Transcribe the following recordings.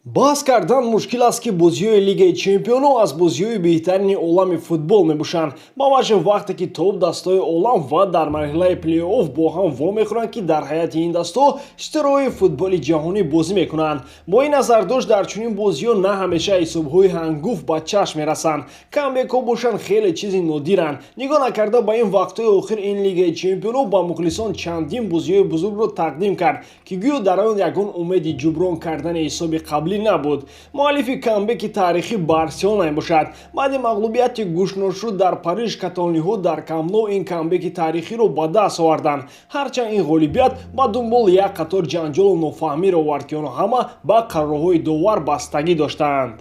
Баҳс кардан мушкил аст, ки бозиҳои Лигаи чемпионҳо аз бозиҳои беҳтарини олами футбол мебошанд, ба вижа вақте ки топ дастаҳои олам ва дар марҳилаи плей-офф бо ҳам вомехӯранд, ки дар ҳайати ин дастаҳо ситораҳои футболи ҷаҳонӣ бозӣ мекунанд. Бо ин назардошт, дар чунин бозиҳо на ҳамеша ҳисобҳои ҳангуфт ба чашм мерасанд. Камбекҳо бошанд, хеле чизи нодиранд. Нигоҳ накарда ба ин, вақтҳои охир ин Лигаи чемпионҳо ба мухлисон чандин бозиҳои бузургро тақдим кард, ки гӯё дар он ягон умеди ҷуброн кардани ҳисоби қаблӣ набуд. Муаллифи камбеки таърихӣ Барселона мебошад. Баъди мағлубияти гӯшношуд дар Париж, каталониҳо дар Камп Ноу ин камбеки таърихиро ба даст оварданд. Ҳарчанд ин ғолибият ба дунбол як қатор ҷанҷолу нофаҳмиро овард, ки онҳо ҳама ба қарорҳои довар бастагӣ доштанд.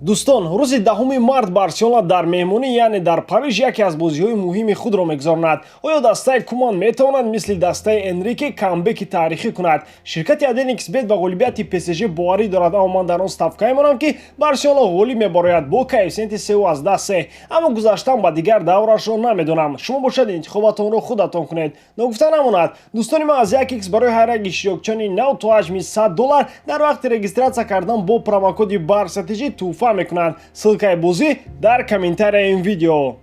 Дӯстон, рӯзи 10 март Барселона дар меҳмонӣ, яъне дар Париж, яке аз бозиҳои муҳими худро мегузаронад. Оё дастаи Куман метавонад мисли дастаи Энрике камбеки таърихӣ кунад? Ширкати 1xBet ба ғолибияти ПСЖ боварӣ дорад, аммо ман дар он ставка мемонам, ки Барселона ғолиб мебарояд бо коэффисиенти 3,3, аммо гузаштан ба дигар даврашро намедонам. Шумо бошад, интихобатонро худатон кунед. Ногуфта намонад, дӯстони ман, аз 1x барои ҳар як иштирокчиёни нав то ҳаҷми 100 доллар дар вақти регистрация кардан бо промокоди БАРСАТЖ туҳфа мекунанд. Ссылкаи бозӣ дар комментарияи ин видео.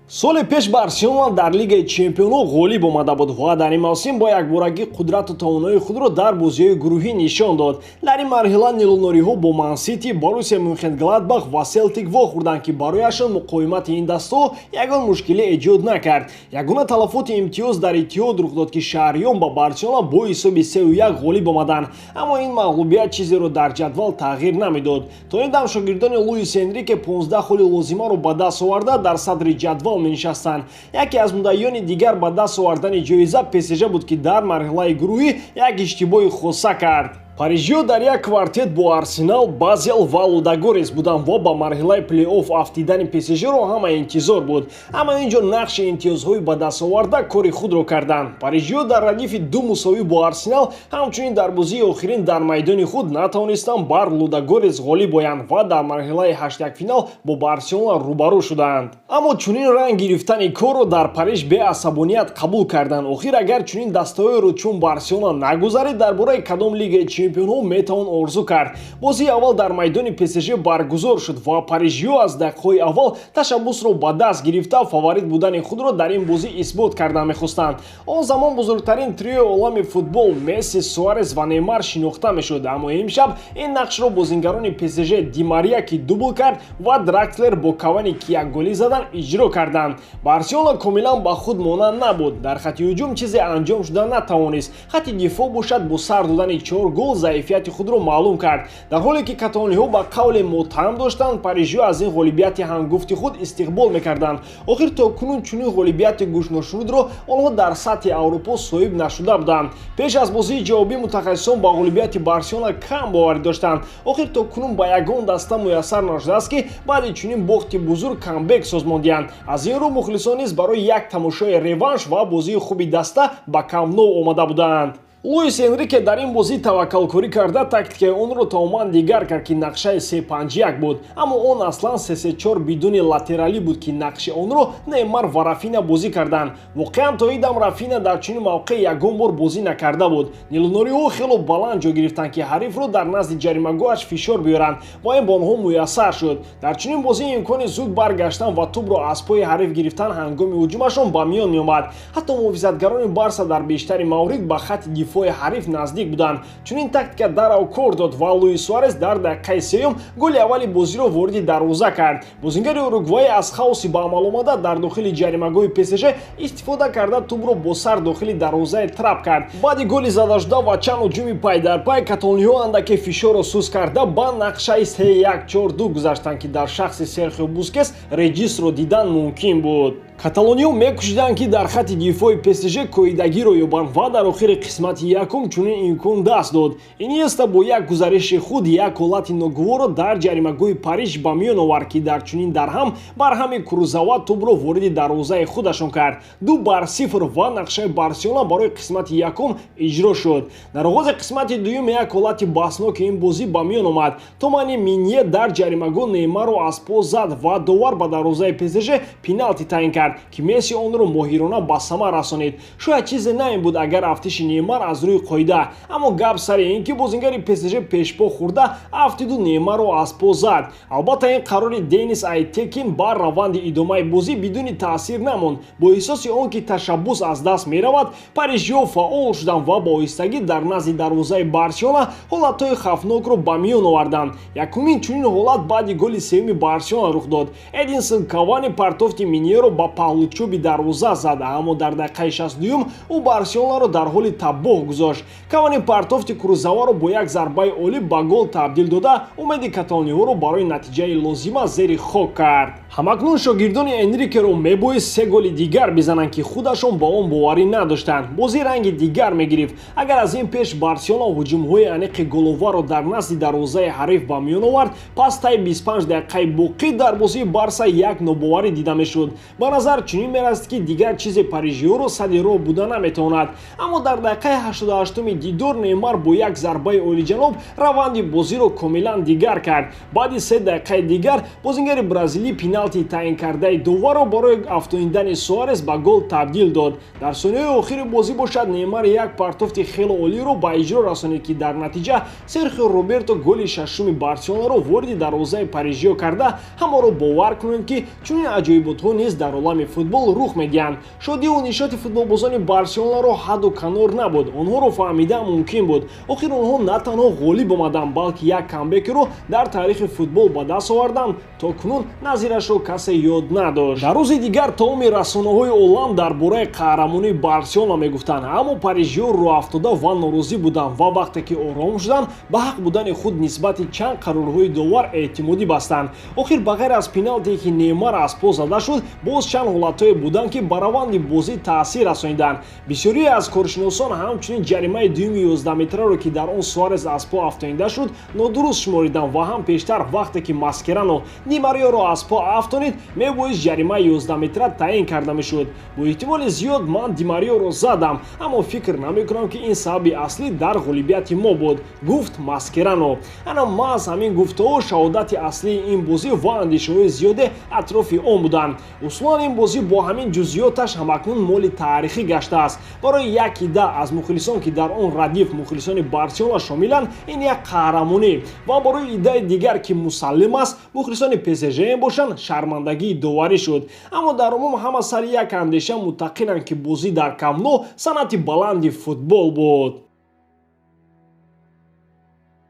Соли пеш Барселона дар Лигаи чемпионҳо ғолиб омада буд ва дар ин мавсим бо якборагӣ қудрату тавоноии худро дар бозиҳои гурӯҳӣ нишон дод. Дар ин марҳила нилунориҳо бо Мансити, Боруссия Мюнхенгладбах ва Селтик вохӯрданд, ки барояшон муқовимати ин дастаҳо ягон мушкилӣ эҷод накард. Ягона талафоти имтиёз дар Иттиҳод рух дод, ки шаҳриён ба Барселона бо ҳисоби 3-1 ғолиб омаданд, аммо ин мағлубият чизеро дар ҷадвал тағйир намедод. То ин дам шогирдони Луис Энрике 15 холи лозимаро ба даст оварда, дар садри ҷадвал менишастанд. Яке аз муддаиёни дигар ба даст овардани ҷоиза ПСЖ буд, ки дар марҳилаи гурӯҳӣ як иштибоҳи хоса кард. Парижиё дар як квартет бо Арсенал, Базел ва Лудогорец буданд ва ба марҳилаи плей-офф афтидани ПСЖро ҳама интизор буд, аммо ин ҷо нақши имтиёзҳои ба дастоварда кори худро карданд. Парижиё дар радифи ду мусовӣ бо Арсенал, ҳамчунин дар бозии охирин дар майдони худ натавонистанд бар Лудогорец ғолиб оянд ва дар марҳилаи ҳаштякфинал бо Барселона рӯбарӯ шуданд. Аммо чунин ранг гирифтани корро дар Париж беасабоният қабул карданд. Охир, агар чунин дастаҳоеро чун Барселона нагузаред, дар бораи кадом Лигаи чемпионҳо метавон орзу кард? Бозии аввал дар майдони ПСЖ баргузор шуд ва парижиё аз дақиқаҳои аввал ташаббусро ба даст гирифта, фаворит будани худро дар ин бозӣ исбот карда мехостанд. Он замон бузургтарин триои олами футбол, Месси, Суарес ва Неймар, шинохта мешуд, аммо имшаб ин нақшро бозингарони ПСЖ, Ди Мария, ки дубл кард, ва Дракслер бо Кавани, ки як голӣ задан, иҷро карданд. Барселона комилан ба худ монанд набуд. Дар хати ҳуҷум чизе анҷом шуда натавонист. Хати дифоъ бошад, бо сар додани чор гол заифияти худро маълум кард. Дар ҳоле ки каталониҳо ба қавле мотам доштанд, парижиҳо аз ин ғолибияти ҳангуфти худ истиқбол мекарданд. Охир, то кунун чунин ғолибияти гӯшношунудро онҳо дар сатҳи Аврупо соҳиб нашуда буданд. Пеш аз бозии ҷавобӣ мутахассисон ба ғолибияти Барселона кам боварӣ доштанд. Охир, то кунун ба ягон даста муяссар нашудааст, ки баъди чунин бохти бузург камбек созмон диҳанд. Аз ин рӯ мухлисон низ барои як тамошои реванш ва бозии хуби даста ба Камп Ноу омада буданд. Луис Энрике дар ин бозӣ таваккалкорӣ карда, тактикаи онро тамоман дигар кард, ки нақшаи 3-5-1 буд, аммо он аслан 3-3-4 бидуни латералӣ буд, ки нақши онро Неймар ва Рафина бозӣ карданд. Воқеан, то ин дам Рафина дар чунин мавқеъ ягон бор бозӣ накарда буд. Нилунориҳо хело баланд ҷой гирифтанд, ки ҳарифро дар назди ҷаримагоҳаш фишор биёранд, ва ин ба онҳо муяссар шуд. Дар чунин бозӣ имкони зуд баргаштан ва тӯбро аз пои ҳариф гирифтан ҳангоми ҳуҷумашон ба миён меомад. Ҳатто муҳофизатгарони Барса дар бештари маврид ба хати дифои ҳариф наздик буданд. Чунин тактика дарав кор дод ва Луис Суарес дар дақиқаи сеюм голи аввали бозиро вориди дарвоза кард. Бозингари уругвайӣ аз хаоси ба амал омада дар дохили ҷаримагоҳи ПСЖ истифода карда, тӯбро бо сар дохили дарвозаи трап кард. Баъди голи задашуда ва чанд ҳуҷуми пай дар пай, каталониҳо андаке фишорро суст карда, ба нақшаи 3-1-4-2 гузаштанд, ки дар шахси Серхио Бускес режиссро дидан мумкин буд. Каталониҳо мекӯшиданд, ки дар хати дифои ПСЖ коидагиро ёбанд, ва дар охири қисмати якум чунин имкон даст дод. Иниеста бо як гузариши худ як ҳолати ногуворро дар ҷаримагоҳи Париж ба миён овард, ки дар чунин дарҳам барҳами Курзава тӯбро вориди дарвозаи худашон кард. 2-0, ва нақшаи Барселона барои қисмати якум иҷро шуд. Дар оғози қисмати дуюм як ҳолати баҳсноки ин бозӣ ба миён омад. Томани Минье дар ҷаримагоҳ Неймарро аз по зад ва довар ба дарвозаи ПСЖ пеналти таъин кард. кард, ки Месси онро моҳирона ба самар расонид. Шояд чизе на ин буд, агар афтиши Неймар аз рӯи қоида, аммо гап сари ин ки бозингари ПСЖ пешпо хӯрда афтиду Неймарро аз по зад. Албатта, ин қарори Денис Айтекин бар раванди идомаи бозӣ бидуни таъсир намонд. Бо эҳсоси он ки ташаббус аз даст меравад, парижиҳо фаъол шуданд ва ба оҳистагӣ дар назди дарвозаи Барселона ҳолатҳои хавфнокро ба миён оварданд. Якумин чунин ҳолат баъди голи сеюми Барселона рух дод. Эдинсон Кавани партофти Миньеро ба паҳлучӯби дарвоза зад, аммо дар дақиқаи 62-юм ӯ Барселонаро дар ҳоли табоҳ гузошт. Кавани партофти Курзаваро бо як зарбаи олӣ ба гол табдил дода, умеди каталониҳоро барои натиҷаи лозима зери хок кард. Ҳамакнун шогирдони Энрикеро мебоист се голи дигар бизананд, ки худашон ба он боварӣ надоштанд. Бозӣ ранги дигар мегирифт. Агар аз ин пеш Барселона ҳуҷумҳои аниқи головаро дар назди дарвозаи ҳариф ба миён овард, пас таи 25 дақиқаи боқӣ дар бозии Барса як нобоварӣ дида мешуд. Ба назар чунин мерасид, ки дигар чизе парижиҳоро сади роҳ буда наметавонад. Аммо дар дақиқаи 88-уми дидор Неймар бо як зарбаи олиҷаноб раванди бозиро комилан дигар кард. Баъди 3 дақиқаи дигар бозингари бразилӣ пеналти таъинкардаи доварро барои афтонидани Суарес ба гол табдил дод. Дар сониҳои охири бозӣ бошад, Неймар як партофти хеле олиро ба иҷро расонид, ки дар натиҷа Серхио Роберто голи шашуми Барселонаро вориди дарвозаи парижиё карда, ҳамаро бовар кунед, ки чунин аҷоиботҳо низ дар олами футбол рух медиҳанд. Шодиву нишоти футболбозони Барселонаро ҳадду канор набуд. Онҳоро фаҳмидан мумкин буд. Охир онҳо на танҳо ғолиб омаданд, балки як камбекеро дар таърихи футбол ба даст оварданд, то кунун назирашро касе ёд надошт. Дар рӯзи дигар тамоми расонаҳои олам дар бораи қаҳрамонии Барселона мегуфтанд, аммо парижиҳо рӯҳафтода ва норозӣ буданд ва вақте ки ором шуданд, ба ҳақ будани худ нисбати чанд қарорҳои довар эътимодӣ бастанд. Охир ба ғайр аз пеналте, ки Неймар аз по зада шуд, боз чанд ҳолатҳое буданд, ки ба раванди бозӣ таъсир расониданд. Бисёрие аз коршиносон ҳамчунин ҷаримаи дуюми 11-метраро, ки дар он Суарес аз по афтонида шуд, нодуруст шумориданд ва ҳам пештар, вақте ки Маскерано Ди Мариёро аз по афтонид, мебоист ҷаримаи 11-метра таъин карда мешуд. Бо эҳтимоли зиёд ман Ди Мариёро задам, аммо фикр намекунам, ки ин сабаби аслӣ дар ғолибияти мо буд, гуфт Маскерано. Ана маҳз ҳамин гуфтаҳо шаҳодати аслии ин бозӣ ва андешаҳои зиёде атрофи он буданд. Усулан ин бозӣ бо ҳамин ҷузъиёташ ҳамакнун моли таърихӣ гаштааст. Барои як идда аз мухлисон, ки дар он радиф мухлисони Барселона шомиланд, ин як қаҳрамонӣ ва барои иддаи дигар, ки мусаллим аст, мухлисони ПСЖ бошанд, шармандагии доварӣ шуд. Аммо дар умум ҳама сари як андеша муттақинанд, ки бозӣ дар Камп Ноу санъати баланди футбол буд.